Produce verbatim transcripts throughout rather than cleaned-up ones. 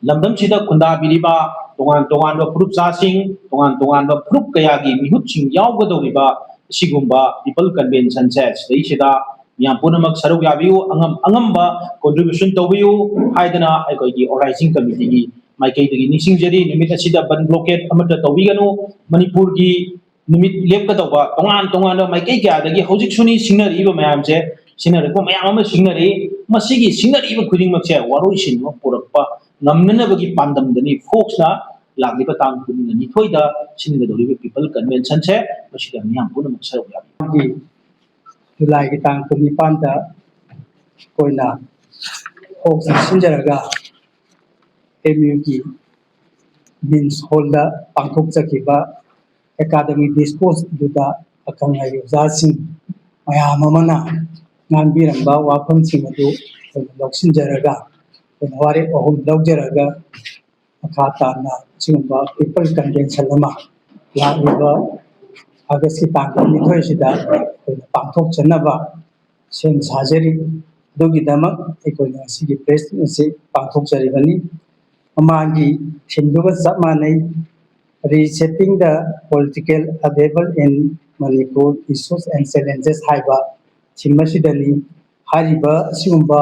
ꯂꯝꯗꯝꯁꯤꯗ ꯈꯨꯟꯗꯥꯕꯤꯔꯤꯕ ꯇꯣꯉꯥꯟ ꯇꯣꯉꯥꯟꯕ ꯐꯨꯔꯨꯞꯆꯥꯁꯤꯡ, ꯇꯣꯉꯥꯟ ꯇꯣꯉꯥꯟꯕ ꯐꯨꯔꯨꯞ ꯀꯌꯥꯒꯤ ꯃꯤꯍꯨꯠꯁꯤꯡ ꯌꯥꯎꯒꯗꯧꯔꯤꯕ ꯑꯁꯤꯒꯨꯝꯕ People Conventionꯁꯦ ꯁꯤꯗꯩꯁꯤꯗ ꯃꯤꯌꯥꯝ ꯄꯨꯝꯅꯃꯛ ꯁꯔꯨꯛ ꯌꯥꯕꯤꯌꯨ, ꯑꯉꯝ ꯑꯉꯝꯕ contribution ꯇꯧꯕꯤꯌꯨ ꯍꯥꯏꯗꯅ ꯑꯩꯈꯣꯏꯒꯤ organizing committeeꯒꯤ ꯃꯥꯏꯀꯩꯗꯒꯤ ꯅꯤꯡꯁꯤꯡꯖꯔꯤ꯫ ꯅꯨꯃꯤꯠ ꯑꯁꯤꯗ ꯕꯟ blockade ꯑꯃꯠꯇ ꯇꯧꯕꯤꯒꯅꯨ꯫ ꯃꯅꯤꯄꯨꯔꯒꯤ ꯅꯨꯃꯤꯠ ꯂꯦꯞꯀꯗꯧꯕ ꯇꯣꯉꯥꯟ ꯇꯣꯉꯥꯟꯕ ꯃꯥꯏꯀꯩ ꯀꯌꯥꯗꯒꯤ ꯍꯧꯖꯤꯛꯁꯨꯅꯤ ꯁꯤꯡꯅꯔꯛꯏꯕ ꯃꯌꯥꯝꯁꯦ, ꯁꯤꯡꯅꯔꯛꯄ ꯃꯌꯥꯝ ꯑꯃ ꯁꯤꯡꯅꯔꯛꯏ꯫ ꯃꯁꯤꯒꯤ ꯁꯤꯡꯅꯔꯛꯏꯕ ꯈꯨꯗꯤꯡꯃꯛꯁꯦ ꯋꯥꯔꯣꯏꯁꯤꯟ ꯑꯃ ꯄꯨꯔꯛꯄ ꯉꯝꯅꯅꯕꯒꯤ ꯄꯥꯟꯗꯝꯗꯅꯤ ꯐꯣꯛꯁꯅ ꯂꯥꯛꯂꯤꯕ ꯇꯥꯡ ꯀꯨꯟꯅꯤꯊꯣꯏꯗ ꯁꯤꯟꯒꯗꯧꯔꯤꯕ People Conventionꯁꯦ꯫ ꯃꯁꯤꯗ ꯃꯤꯌꯥꯝ ꯄꯨꯝꯅꯃꯛ ꯁꯔꯨꯛ ꯌꯥꯕꯤꯌꯨ꯫ ꯖꯨꯂꯥꯏꯒꯤ ꯇꯥꯡ ꯀꯨꯟꯅꯤꯄꯥꯟꯗ ꯑꯩꯈꯣꯏꯅ ꯐꯣꯛꯁꯅ ꯁꯤꯟꯖꯔꯒ ꯑꯦꯝ ꯌꯨꯒꯤ ꯃꯤꯟꯁ ꯍꯣꯜꯗ ꯄꯥꯡꯊꯣꯛꯆꯈꯤꯕ ꯑꯦꯀꯥꯗꯃꯤꯛ ꯗꯤꯁꯀꯣꯔꯁ ꯑꯗꯨꯗ ꯑꯈꯪ ꯑꯍꯩ ꯑꯣꯖꯥꯁꯤꯡ ꯃꯌꯥꯝ ꯑꯃꯅ ꯉꯥꯡꯕꯤꯔꯝꯕ ꯋꯥꯐꯝꯁꯤꯡ ꯑꯗꯨ ꯑꯩꯈꯣꯏꯅ ꯂꯧꯁꯤꯟꯖꯔꯒ, ꯑꯩꯈꯣꯏꯅ ꯋꯥꯔꯦꯞ ꯑꯍꯨꯝ ꯂꯧꯖꯔꯒ, ꯃꯈꯥ ꯇꯥꯅ ꯑꯁꯤꯒꯨꯝꯕ People Convention ꯑꯃ ꯂꯥꯛꯂꯤꯕ ꯑꯥꯒꯁꯀꯤ ꯇꯥꯡ ꯀꯨꯟꯅꯤꯊꯣꯏꯁꯤꯗ ꯑꯩꯈꯣꯏꯅ ꯄꯥꯡꯊꯣꯛꯆꯅꯕ ꯁꯦꯝ ꯁꯥꯖꯔꯤ꯫ ꯑꯗꯨꯒꯤꯗꯃꯛ ꯑꯩꯈꯣꯏꯅ ꯉꯁꯤꯒꯤ ꯄ꯭ꯔꯦꯁ ꯃꯤꯠ ꯑꯁꯤ ꯄꯥꯡꯊꯣꯛꯆꯔꯤꯕꯅꯤ꯫ ꯃꯃꯥꯡꯒꯤ ꯊꯤꯝꯗꯨꯒ ꯆꯞ ꯃꯥꯟꯅꯩ, Reshaping the Political Upheaval in Manipur, Issues and Challenges ꯍꯥꯏꯕ ꯊꯤꯝ ꯑꯁꯤꯗꯅꯤ꯫ ꯍꯥꯏꯔꯤꯕ ꯑꯁꯤꯒꯨꯝꯕ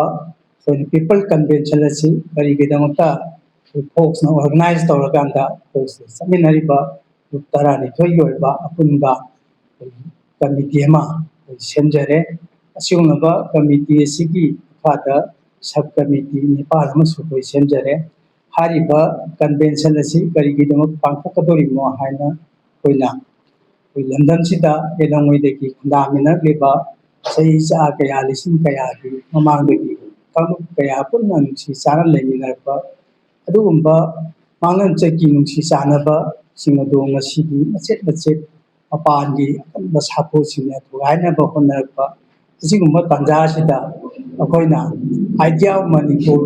ꯑꯩꯈꯣꯏꯅ People Convention ꯑꯁꯤ ꯀꯔꯤꯒꯤꯗꯃꯛꯇ ꯑꯩꯈꯣꯏ ꯐꯣꯛꯁꯅ organize ꯇꯧꯔꯀꯥꯟꯗ ꯐꯣꯛꯁꯅ ꯆꯠꯃꯤꯟꯅꯔꯤꯕ ꯒ꯭ꯔꯨꯞ ꯇꯔꯥꯅꯤꯊꯣꯏꯒꯤ ꯑꯣꯏꯕ ꯑꯄꯨꯟꯕ ꯑꯩꯈꯣꯏꯒꯤ committee ꯑꯃ ꯑꯩꯈꯣꯏ ꯁꯦꯝꯖꯔꯦ꯫ ꯑꯁꯤꯒꯨꯝꯂꯕ committee ꯑꯁꯤꯒꯤ ꯃꯈꯥꯗ sub committee ꯅꯤꯄꯥꯜ ꯑꯃꯁꯨ ꯑꯩꯈꯣꯏ ꯁꯦꯝꯖꯔꯦ꯫ ꯍꯥꯏꯔꯤꯕ convention ꯑꯁꯤ ꯀꯔꯤꯒꯤꯗꯃꯛ ꯄꯥꯡꯊꯣꯛꯀꯗꯧꯔꯤꯕꯅꯣ ꯍꯥꯏꯅ ꯑꯩꯈꯣꯏꯅ ꯑꯩꯈꯣꯏ ꯂꯝꯗꯝꯁꯤꯗ ꯌꯦꯜꯍꯧꯉꯩꯗꯒꯤ ꯈꯨꯟꯗꯥꯃꯤꯟꯅꯔꯛꯂꯤꯕ ꯆꯍꯤ ꯆꯥ ꯀꯌꯥ, ꯂꯤꯁꯤꯡ ꯀꯌꯥꯒꯤ ꯃꯃꯥꯡꯗꯒꯤ ꯀꯥꯡꯂꯨꯞ ꯀꯌꯥ ꯄꯨꯟꯅ ꯅꯨꯡꯁꯤ ꯆꯥꯟꯅ ꯂꯩꯃꯤꯟꯅꯔꯛꯄ ꯑꯗꯨꯒꯨꯝꯕ ꯃꯥꯡꯂꯝꯆꯠꯀꯤ ꯅꯨꯡꯁꯤ ꯆꯥꯟꯅꯕꯁꯤꯡ ꯑꯗꯨ ꯉꯁꯤꯗꯤ ꯃꯆꯦꯠ ꯃꯆꯦꯠ ꯃꯄꯥꯟꯒꯤ ꯑꯀꯟꯕ ꯁꯥꯐꯨꯁꯤꯡꯅ ꯊꯨꯒꯥꯏꯅꯕ ꯍꯣꯠꯅꯔꯛꯄ ꯑꯁꯤꯒꯨꯝꯕ ꯇꯥꯟꯖꯥ ꯑꯁꯤꯗ ꯑꯩꯈꯣꯏꯅ Idea of Manipur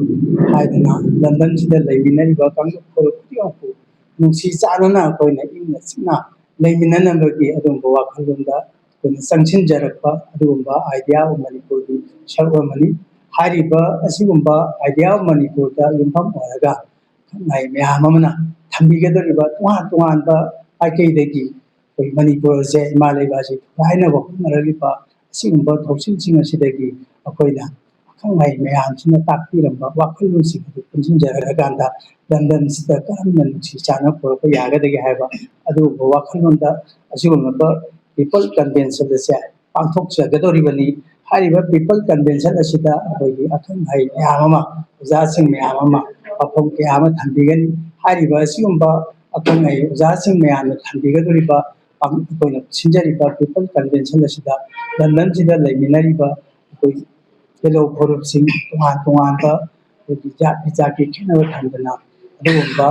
ꯍꯥꯏꯗꯅ ꯂꯝꯗꯝꯁꯤꯗ ꯂꯩꯃꯤꯟꯅꯔꯤꯕ ꯀꯥꯡꯂꯨꯞ ꯐꯨꯔꯨꯞ ꯈꯨꯗꯤꯡꯃꯛꯄꯨ ꯅꯨꯡꯁꯤ ꯆꯥꯟꯅꯅ ꯑꯩꯈꯣꯏꯅ ꯏꯪꯅ ꯆꯤꯛꯅ ꯂꯩꯃꯤꯟꯅꯅꯕꯒꯤ ꯑꯗꯨꯒꯨꯝꯕ ꯋꯥꯈꯜꯂꯣꯟꯗ ꯑꯩꯈꯣꯏꯅ ꯆꯪꯁꯤꯟꯖꯔꯛꯄ ꯑꯗꯨꯒꯨꯝꯕ Idea of Manipurꯒꯤ ꯁꯔꯨꯛ ꯑꯃꯅꯤ꯫ ꯍꯥꯏꯔꯤꯕ ꯑꯁꯤꯒꯨꯝꯕ Idea of Manipurꯗ ꯌꯨꯝꯐꯝ ꯑꯣꯏꯔꯒ ꯑꯈꯪ ꯑꯍꯩ ꯃꯌꯥꯝ ꯑꯃꯅ ꯊꯝꯕꯤꯒꯗꯧꯔꯤꯕ ꯇꯣꯉꯥꯟ ꯇꯣꯉꯥꯟꯕ ꯃꯥꯏꯀꯩꯗꯒꯤ ꯑꯩꯈꯣꯏ ꯃꯅꯤꯄꯨꯔꯁꯦ, ꯏꯃꯥ ꯂꯩꯕꯥꯛꯁꯦ ꯊꯨꯒꯥꯏꯅꯕ ꯍꯣꯠꯅꯔꯛꯂꯤꯕ ꯑꯁꯤꯒꯨꯝꯕ ꯊꯧꯁꯤꯜꯁꯤꯡ ꯑꯁꯤꯗꯒꯤ ꯑꯩꯈꯣꯏꯅ ꯑꯈꯪ ꯑꯍꯩ ꯃꯌꯥꯝꯁꯤꯅ ꯇꯥꯛꯄꯤꯔꯝꯕ ꯋꯥꯈꯜꯂꯣꯟꯁꯤꯡ ꯑꯗꯨ ꯄꯨꯟꯁꯤꯟꯖꯔꯀꯥꯟꯗ ꯂꯟꯗꯟꯁꯤꯗ ꯀꯔꯝꯅ ꯅꯨꯡꯁꯤ ꯆꯥꯟꯅ ꯄꯨꯔꯛꯄ ꯌꯥꯒꯗꯒꯦ ꯍꯥꯏꯕ ꯑꯗꯨꯒꯨꯝꯕ ꯋꯥꯈꯜꯂꯣꯟꯗ ꯑꯁꯤꯒꯨꯝꯂꯕ ꯄꯤꯄꯜ ꯀꯟꯚꯦꯟꯁꯟ ꯑꯁꯦ ꯄꯥꯡꯊꯣꯛꯆꯒꯗꯧꯔꯤꯕꯅꯤ꯫ ꯍꯥꯏꯔꯤꯕ ꯄꯤꯄꯜ ꯀꯟꯚꯦꯟꯁꯟ ꯑꯁꯤꯗ ꯑꯩꯈꯣꯏꯒꯤ ꯑꯈꯪ ꯑꯍꯩ ꯃꯌꯥꯝ ꯑꯃ, ꯑꯣꯖꯥꯁꯤꯡ ꯃꯌꯥꯝ ꯑꯃ, ꯃꯐꯝ ꯀꯌꯥ ꯑꯃ ꯊꯝꯕꯤꯒꯅꯤ꯫ ꯍꯥꯏꯔꯤꯕ ꯑꯁꯤꯒꯨꯝꯕ ꯑꯈꯪ ꯑꯍꯩ ꯑꯣꯖꯥꯁꯤꯡ ꯃꯌꯥꯝꯅ ꯊꯝꯕꯤꯒꯗꯧꯔꯤꯕ, ꯑꯩꯈꯣꯏꯅ ꯁꯤꯟꯖꯔꯤꯕ ꯄꯤꯄꯜ ꯀꯟꯚꯦꯟꯁꯟ ꯑꯁꯤꯗ ꯂꯟꯗꯟꯁꯤꯗ ꯂꯩꯃꯤꯟꯅꯔꯤꯕ ꯑꯩꯈꯣꯏ ꯌꯦꯜꯍꯧ ꯐꯨꯔꯨꯞꯁꯤꯡ, ꯇꯣꯉꯥꯟ ꯇꯣꯉꯥꯟꯕ ꯑꯩꯈꯣꯏꯒꯤ ꯖꯥꯠ ꯕꯤꯖꯥꯠꯀꯤ ꯈꯦꯠꯅꯕ ꯊꯝꯗꯅ ꯑꯗꯨꯒꯨꯝꯕ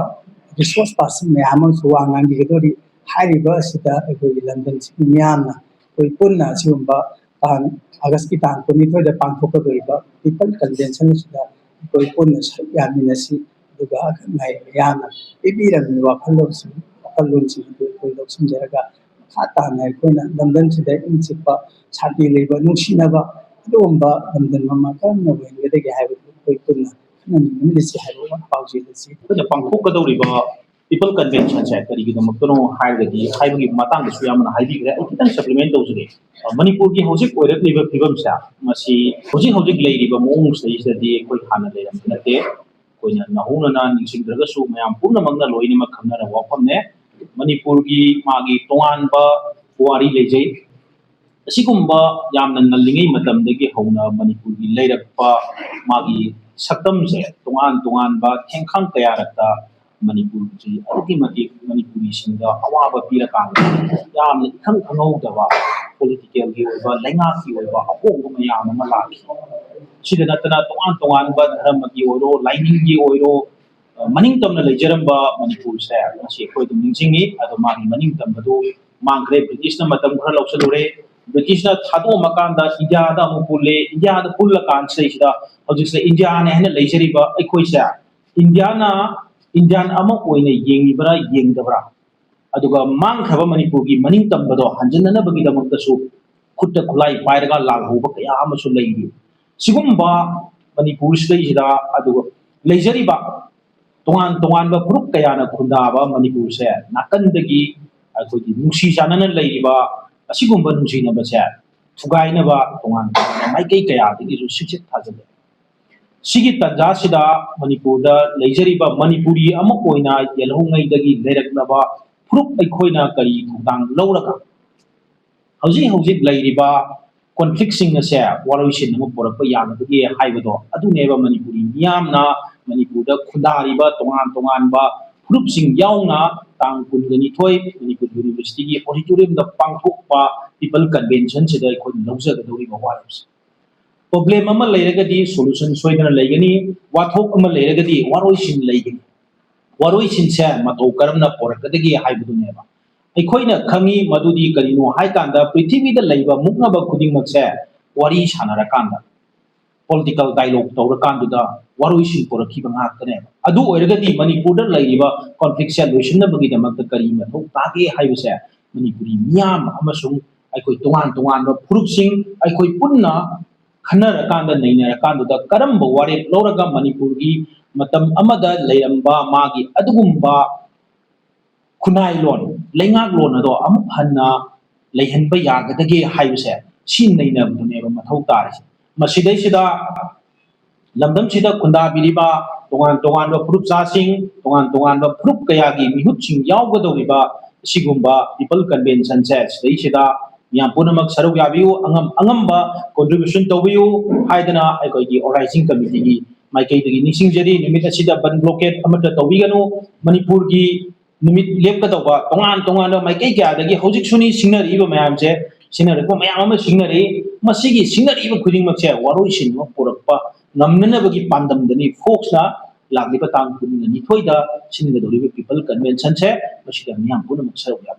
ꯔꯤꯁꯣꯔꯁ ꯄꯥꯔꯁꯟ ꯃꯌꯥꯝ ꯑꯃꯁꯨ ꯋꯥ ꯉꯥꯡꯕꯤꯒꯗꯧꯔꯤ꯫ ꯍꯥꯏꯔꯤꯕ ꯑꯁꯤꯗ ꯑꯩꯈꯣꯏꯒꯤ ꯂꯟꯗꯟꯁꯤꯒꯤ ꯃꯤꯌꯥꯝꯅ ꯑꯩꯈꯣꯏ ꯄꯨꯟꯅ ꯑꯁꯤꯒꯨꯝꯕ ꯇꯥꯡ, ꯑꯥꯒꯁꯀꯤ ꯇꯥꯡ ꯀꯨꯟꯅꯤꯊꯣꯏꯗ ꯄꯥꯡꯊꯣꯛꯀꯗꯧꯔꯤꯕ ꯄꯤꯄꯜ ꯀꯟꯚꯦꯟꯁꯟ ꯑꯁꯤꯗ ꯑꯩꯈꯣꯏ ꯄꯨꯟꯅ ꯁꯔꯨꯛ ꯌꯥꯃꯤꯟꯅꯁꯤ꯫ ꯑꯗꯨꯒ ꯑꯈꯪ ꯑꯍꯩ ꯃꯌꯥꯝꯅ ꯄꯤꯕꯤꯔꯝꯃꯤꯕ ꯋꯥꯈꯜꯂꯣꯟꯁꯤꯡ, ꯋꯥꯈꯜꯂꯣꯟꯁꯤꯡ ꯑꯗꯨ ꯑꯩꯈꯣꯏ ꯂꯧꯁꯤꯟꯖꯔꯒ ꯃꯈꯥ ꯇꯥꯅ ꯑꯩꯈꯣꯏꯅ ꯂꯝꯗꯝꯁꯤꯗ ꯏꯪ ꯆꯤꯛꯄ, ꯁꯥꯟꯇꯤ ꯂꯩꯕ, ꯅꯨꯡꯁꯤꯅꯕ ꯑꯗꯨꯒꯨꯝꯕ ꯂꯝꯗꯝ ꯑꯃ ꯀꯔꯝꯅ ꯑꯣꯏꯍꯟꯒꯗꯒꯦ ꯍꯥꯏꯕꯗꯨ ꯑꯩꯈꯣꯏ ꯄꯨꯟꯅ ꯈꯟꯅ ꯅꯩꯅꯃꯤꯟꯅꯁꯤ ꯍꯥꯏꯕ ꯄꯥꯎꯖꯦꯜ ꯑꯁꯤ ꯑꯩꯈꯣꯏꯅ ꯄꯥꯡꯊꯣꯛꯀꯗꯧꯔꯤꯕ ꯄꯤꯄꯜ ꯀꯟꯚꯦꯟꯁꯟꯁꯦ ꯀꯔꯤꯒꯤꯗꯃꯛꯇꯅꯣ ꯍꯥꯏꯔꯒꯗꯤ, ꯍꯥꯏꯕꯒꯤ ꯃꯇꯥꯡꯗꯁꯨ ꯌꯥꯝꯅ ꯍꯥꯏꯕꯤꯈ꯭ꯔꯦ꯫ ꯑꯩ ꯈꯤꯇꯪ ꯁꯄ꯭ꯂꯤꯃꯦꯟ ꯇꯧꯖꯒꯦ꯫ ꯑ, ꯃꯅꯤꯄꯨꯔꯒꯤ ꯍꯧꯖꯤꯛ ꯑꯣꯏꯔꯛꯂꯤꯕ ꯐꯤꯕꯝꯁꯦ, ꯃꯁꯤ ꯍꯧꯖꯤꯛ ꯍꯧꯖꯤꯛ ꯂꯩꯔꯤꯕ ꯃꯑꯣꯡꯁꯤꯗꯩꯁꯤꯗꯗꯤ ꯑꯩꯈꯣꯏ ꯍꯥꯟꯅ ꯂꯩꯔꯝꯕ ꯅꯠꯇꯦ꯫ ꯑꯩꯈꯣꯏꯅ ꯅꯧꯍꯧꯅꯅ ꯅꯤꯡꯁꯤꯡꯗ꯭ꯔꯒꯁꯨ ꯃꯌꯥꯝ ꯄꯨꯝꯅꯃꯛꯅ ꯂꯣꯏꯅꯃꯛ ꯈꯪꯅꯔꯕ ꯋꯥꯐꯝꯅꯦ꯫ ꯃꯅꯤꯄꯨꯔꯒꯤ ꯃꯥꯒꯤ ꯇꯣꯉꯥꯟꯕ ꯄꯨꯋꯥꯔꯤ ꯂꯩꯖꯩ꯫ ꯑꯁꯤꯒꯨꯝꯕ ꯌꯥꯝꯅ ꯉꯜꯂꯤꯉꯩ ꯃꯇꯝꯗꯒꯤ ꯍꯧꯅ ꯃꯅꯤꯄꯨꯔꯒꯤ ꯂꯩꯔꯛꯄ ꯃꯥꯒꯤ ꯁꯛꯇꯝꯁꯦ ꯇꯣꯉꯥꯟ ꯇꯣꯉꯥꯟꯕ ꯊꯦꯡꯈꯥꯡ ꯀꯌꯥꯔꯛꯇ ꯃꯅꯤꯄꯨꯔꯁꯤ ꯑꯗꯨꯛꯀꯤ ꯃꯇꯤꯛ ꯃꯅꯤꯄꯨꯔꯤꯁꯤꯡꯗ ꯑꯋꯥꯕ ꯄꯤꯔꯀꯥꯟꯗ ꯌꯥꯝꯅ ꯏꯈꯪ ꯈꯪꯍꯧꯗꯕ ꯄꯣꯂꯤꯇꯤꯀꯦꯜꯒꯤ ꯑꯣꯏꯕ, ꯂꯩꯉꯥꯛꯀꯤ ꯑꯣꯏꯕ ꯑꯍꯣꯡꯕ ꯃꯌꯥꯝ ꯑꯃ ꯂꯥꯛꯈꯤ꯫ ꯁꯤꯗ ꯅꯠꯇꯅ ꯇꯣꯉꯥꯟ ꯇꯣꯉꯥꯟꯕ ꯙꯔꯃꯒꯤ ꯑꯣꯏꯔꯣ, ꯂꯥꯏꯅꯤꯡꯒꯤ ꯑꯣꯏꯔꯣ, ꯃꯅꯤꯡ ꯇꯝꯅ ꯂꯩꯖꯔꯝꯕ ꯃꯅꯤꯄꯨꯔꯁꯦ ꯉꯁꯤ ꯑꯩꯈꯣꯏ ꯑꯗꯨꯝ ꯅꯤꯡꯁꯤꯡꯉꯤ꯫ ꯑꯗꯣ ꯃꯥꯒꯤ ꯃꯅꯤꯡ ꯇꯝꯕꯗꯨ ꯃꯥꯡꯈ꯭ꯔꯦ꯫ ꯕ꯭ꯔꯤꯇꯤꯁꯅ ꯃꯇꯝ ꯈꯔ ꯂꯧꯁꯤꯜꯂꯨꯔꯦ꯫ ꯕ꯭ꯔꯤꯇꯤꯁꯅ ꯊꯥꯗꯣꯛꯑꯝꯃꯀꯥꯟꯗ ꯏꯟꯗꯤꯌꯥꯗ ꯑꯃꯨꯛ ꯄꯨꯜꯂꯦ꯫ ꯏꯟꯗꯤꯌꯥꯗ ꯄꯨꯜꯂꯀꯥꯟꯁꯤꯗꯩꯁꯤꯗ ꯍꯧꯖꯤꯛꯁꯦ ꯏꯟꯗꯤꯌꯥꯅꯦ ꯍꯥꯏꯅ ꯂꯩꯖꯔꯤꯕ ꯑꯩꯈꯣꯏꯁꯦ ꯏꯟꯗꯤꯌꯥꯅ, ꯏꯟꯗꯤꯌꯥꯟ ꯑꯃ ꯑꯣꯏꯅ ꯌꯦꯡꯉꯤꯕ꯭ꯔꯥ ꯌꯦꯡꯗꯕ꯭ꯔꯥ? ꯑꯗꯨꯒ ꯃꯥꯡꯈ꯭ꯔꯕ ꯃꯅꯤꯄꯨꯔꯒꯤ ꯃꯅꯤꯡ ꯇꯝꯕꯗꯣ ꯍꯟꯖꯤꯟꯅꯅꯕꯒꯤꯗꯃꯛꯇꯁꯨ ꯈꯨꯠꯇ ꯈꯨꯠꯂꯥꯏ ꯄꯥꯏꯔꯒ ꯂꯥꯜꯍꯧꯕ ꯀꯌꯥ ꯑꯃꯁꯨ ꯂꯩꯔꯤ꯫ ꯁꯤꯒꯨꯝꯕ ꯃꯅꯤꯄꯨꯔꯁꯤꯗꯩꯁꯤꯗ ꯑꯗꯨꯒ ꯂꯩꯖꯔꯤꯕ ꯇꯣꯉꯥꯟ ꯇꯣꯉꯥꯟꯕ ꯐꯨꯔꯨꯞ ꯀꯌꯥꯅ ꯈꯨꯟꯗꯥꯕ ꯃꯅꯤꯄꯨꯔꯁꯦ ꯅꯥꯀꯟꯗꯒꯤ ꯑꯩꯈꯣꯏꯒꯤ ꯅꯨꯡꯁꯤ ꯆꯥꯟꯅꯅ ꯂꯩꯔꯤꯕ ꯑꯁꯤꯒꯨꯝꯕ ꯅꯨꯡꯁꯤꯅꯕꯁꯦ ꯊꯨꯒꯥꯏꯅꯕ ꯇꯣꯉꯥꯟ ꯇꯣꯉꯥꯟꯕ ꯃꯥꯏꯀꯩ ꯀꯌꯥꯗꯒꯤꯁꯨ ꯁꯤꯛꯆꯠ ꯊꯥꯖꯤꯜꯂꯦ꯫ ꯁꯤꯒꯤ ꯇꯥꯟꯖꯥꯁꯤꯗ ꯃꯅꯤꯄꯨꯔꯗ ꯂꯩꯖꯔꯤꯕ ꯃꯅꯤꯄꯨꯔꯤ ꯑꯃ ꯑꯣꯏꯅ ꯌꯦꯜꯍꯧꯉꯩꯗꯒꯤ ꯂꯩꯔꯛꯂꯕ ꯐꯨꯔꯨꯞ ꯑꯩꯈꯣꯏꯅ ꯀꯔꯤ ꯊꯧꯗꯥꯡ ꯂꯧꯔꯒ ꯍꯧꯖꯤꯛ ꯍꯧꯖꯤꯛ ꯂꯩꯔꯤꯕ ꯀꯣꯟꯐ꯭ꯂꯤꯛꯁꯤꯡ ꯑꯁꯦ ꯋꯥꯔꯣꯏꯁꯤꯟ ꯑꯃ ꯄꯨꯔꯛꯄ ꯌꯥꯒꯗꯒꯦ ꯍꯥꯏꯕꯗꯣ ꯑꯗꯨꯅꯦꯕ ꯃꯅꯤꯄꯨꯔꯤ ꯃꯤꯌꯥꯝꯅ ꯃꯅꯤꯄꯨꯔꯗ ꯈꯨꯟꯗꯥꯔꯤꯕ ꯇꯣꯉꯥꯟ ꯇꯣꯉꯥꯟꯕ ꯐꯨꯔꯨꯞꯁꯤꯡ ꯌꯥꯎꯅ ꯇꯥꯡ ꯀꯨꯟꯒ ꯅꯤꯊꯣꯏ ꯃꯅꯤꯄꯨꯔ ꯌꯨꯅꯤꯚꯔꯁꯤꯇꯤꯒꯤ ꯑꯣꯗꯤꯇꯣꯔꯤꯌꯝꯗ ꯄꯥꯡꯊꯣꯛꯄ ꯄꯤꯄꯜ ꯀꯟꯚꯦꯟꯁꯟꯁꯤꯗ ꯑꯩꯈꯣꯏꯅ ꯂꯧꯖꯒꯗꯧꯔꯤꯕ ꯋꯥꯔꯦꯞꯁꯦ꯫ ꯄ꯭ꯔꯣꯕ꯭ꯂꯦꯝ ꯑꯃ ꯂꯩꯔꯒꯗꯤ ꯁꯣꯂꯨꯁꯟ ꯁꯣꯏꯗꯅ ꯂꯩꯒꯅꯤ, ꯋꯥꯊꯣꯛ ꯑꯃ ꯂꯩꯔꯒꯗꯤ ꯋꯥꯔꯣꯏꯁꯤꯟ ꯂꯩꯒꯅꯤ꯫ ꯋꯥꯔꯣꯏꯁꯤꯟꯁꯦ ꯃꯇꯧ ꯀꯔꯝꯅ ꯄꯣꯔꯛꯀꯗꯒꯦ ꯍꯥꯏꯕꯗꯨꯅꯦꯕ꯫ ꯑꯩꯈꯣꯏꯅ ꯈꯪꯉꯤ ꯃꯗꯨꯗꯤ ꯀꯔꯤꯅꯣ ꯍꯥꯏ ꯀꯥꯟꯗ ꯄ꯭ꯔꯤꯊꯤꯕꯤꯗ ꯂꯩꯕ ꯃꯨꯛꯅꯕ ꯈꯨꯗꯤꯡꯃꯛꯁꯦ ꯋꯥꯔꯤ ꯁꯥꯟꯅꯔꯀꯥꯟꯗ, ꯄꯣꯂꯤꯇꯤꯀꯦꯜ ꯗꯥꯏꯂꯣꯒ ꯇꯧꯔꯀꯥꯟꯗꯨꯗ ꯋꯥꯔꯣꯏꯁꯤꯟ ꯄꯨꯔꯛꯈꯤꯕ ꯉꯥꯛꯇꯅꯦꯕ꯫ ꯑꯗꯨ ꯑꯣꯏꯔꯒꯗꯤ ꯃꯅꯤꯄꯨꯔꯗ ꯂꯩꯔꯤꯕ ꯀꯣꯟꯐ꯭ꯂꯤꯛꯁꯦ ꯂꯣꯏꯁꯤꯟꯅꯕꯒꯤꯗꯃꯛꯇ ꯀꯔꯤ ꯃꯊꯧ ꯇꯥꯒꯦ ꯍꯥꯏꯕꯁꯦ ꯃꯅꯤꯄꯨꯔꯤ ꯃꯤꯌꯥꯝ ꯑꯃꯁꯨꯡ ꯑꯩꯈꯣꯏ ꯇꯣꯉꯥꯟ ꯇꯣꯉꯥꯟꯕ ꯐꯨꯔꯨꯞꯁꯤꯡ ꯑꯩꯈꯣꯏ ꯄꯨꯟꯅ ꯈꯟꯅꯔꯀꯥꯟꯗ, ꯅꯩꯅꯔꯀꯥꯟꯗꯨꯗ ꯀꯔꯝꯕ ꯋꯥꯔꯦꯞ ꯂꯧꯔꯒ ꯃꯅꯤꯄꯨꯔꯒꯤ ꯃꯇꯝ ꯑꯃꯗ ꯂꯩꯔꯝꯕ ꯃꯥꯒꯤ ꯑꯗꯨꯒꯨꯝꯕ ꯈꯨꯟꯅꯥꯏꯂꯣꯟ, ꯂꯩꯉꯥꯛꯂꯣꯟ ꯑꯗꯣ ꯑꯃꯨꯛ ꯍꯟꯅ ꯂꯩꯍꯟꯕ ꯌꯥꯒꯗꯒꯦ ꯍꯥꯏꯕꯁꯦ ꯁꯤ ꯅꯩꯅꯕꯗꯨꯅꯦꯕ ꯃꯊꯧ ꯇꯥꯔꯤꯁꯦ꯫ ꯃꯁꯤꯗꯩꯁꯤꯗ ꯂꯝꯗꯝꯁꯤꯗ ꯈꯨꯟꯗꯥꯕꯤꯔꯤꯕ ꯇꯣꯉꯥꯟ ꯇꯣꯉꯥꯟꯕ ꯐꯨꯔꯨꯞꯆꯥꯁꯤꯡ, ꯇꯣꯉꯥꯟ ꯇꯣꯉꯥꯟꯕ ꯐꯨꯔꯨꯞ ꯀꯌꯥꯒꯤ ꯃꯤꯍꯨꯠꯁꯤꯡ ꯌꯥꯎꯒꯗꯧꯔꯤꯕ ꯑꯁꯤꯒꯨꯝꯕ ꯄꯤꯄꯜ ꯀꯟꯚꯦꯟꯁꯟꯁꯦ ꯁꯤꯗꯩꯁꯤꯗ ꯃꯤꯌꯥꯝ ꯄꯨꯝꯅꯃꯛ ꯁꯔꯨꯛ ꯌꯥꯕꯤꯌꯨ, ꯑꯉꯝ ꯑꯉꯝꯕ ꯀꯣꯟꯇ꯭ꯔꯤꯕ꯭ꯌꯨꯁꯟ ꯇꯧꯕꯤꯌꯨ ꯍꯥꯏꯗꯅ ꯑꯩꯈꯣꯏꯒꯤ ꯑꯣꯔꯒꯅꯥꯏꯖꯤꯡ ꯀꯃꯤꯇꯤꯒꯤ ꯃꯥꯏꯀꯩꯗꯒꯤ ꯅꯤꯡꯁꯤꯡꯖꯔꯤ꯫ ꯅꯨꯃꯤꯠ ꯑꯁꯤꯗ ꯕꯟ ꯕ꯭ꯂꯣꯀꯦꯠ ꯑꯃꯠꯇ ꯇꯧꯕꯤꯒꯅꯨ꯫ ꯃꯅꯤꯄꯨꯔꯒꯤ ꯅꯨꯃꯤꯠ ꯂꯦꯞꯀꯗꯧꯕ ꯇꯣꯉꯥꯟ ꯇꯣꯉꯥꯟꯕ ꯃꯥꯏꯀꯩ ꯀꯌꯥꯗꯒꯤ ꯍꯧꯖꯤꯛꯁꯨꯅꯤ ꯁꯤꯡꯅꯔꯛꯏꯕ ꯃꯌꯥꯝꯁꯦ, ꯁꯤꯡꯅꯔꯛꯄ ꯃꯌꯥꯝ ꯑꯃ ꯁꯤꯡꯅꯔꯛꯏ꯫ ꯃꯁꯤꯒꯤ ꯁꯤꯡꯅꯔꯛꯏꯕ ꯈꯨꯗꯤꯡꯃꯛꯁꯦ ꯋꯥꯔꯣꯏꯁꯤꯟ ꯑꯃ ꯄꯨꯔꯛꯄ ꯉꯝꯅꯅꯕꯒꯤ ꯄꯥꯟꯗꯝꯗꯅꯤ ꯐꯣꯛꯁꯅ ꯂꯥꯛꯂꯤꯕ ꯇꯥꯡ ꯀꯨꯟꯒ ꯅꯤꯊꯣꯏꯗ ꯁꯤꯟꯒꯗꯧꯔꯤꯕ ꯄꯤꯄꯜ ꯀꯟꯚꯦꯟꯁꯟꯁꯦ꯫ ꯃꯁꯤꯗ ꯃꯤꯌꯥꯝ ꯄꯨꯝꯅꯃꯛ ꯁꯔꯨꯛ ꯌꯥꯕꯤꯌꯨ꯫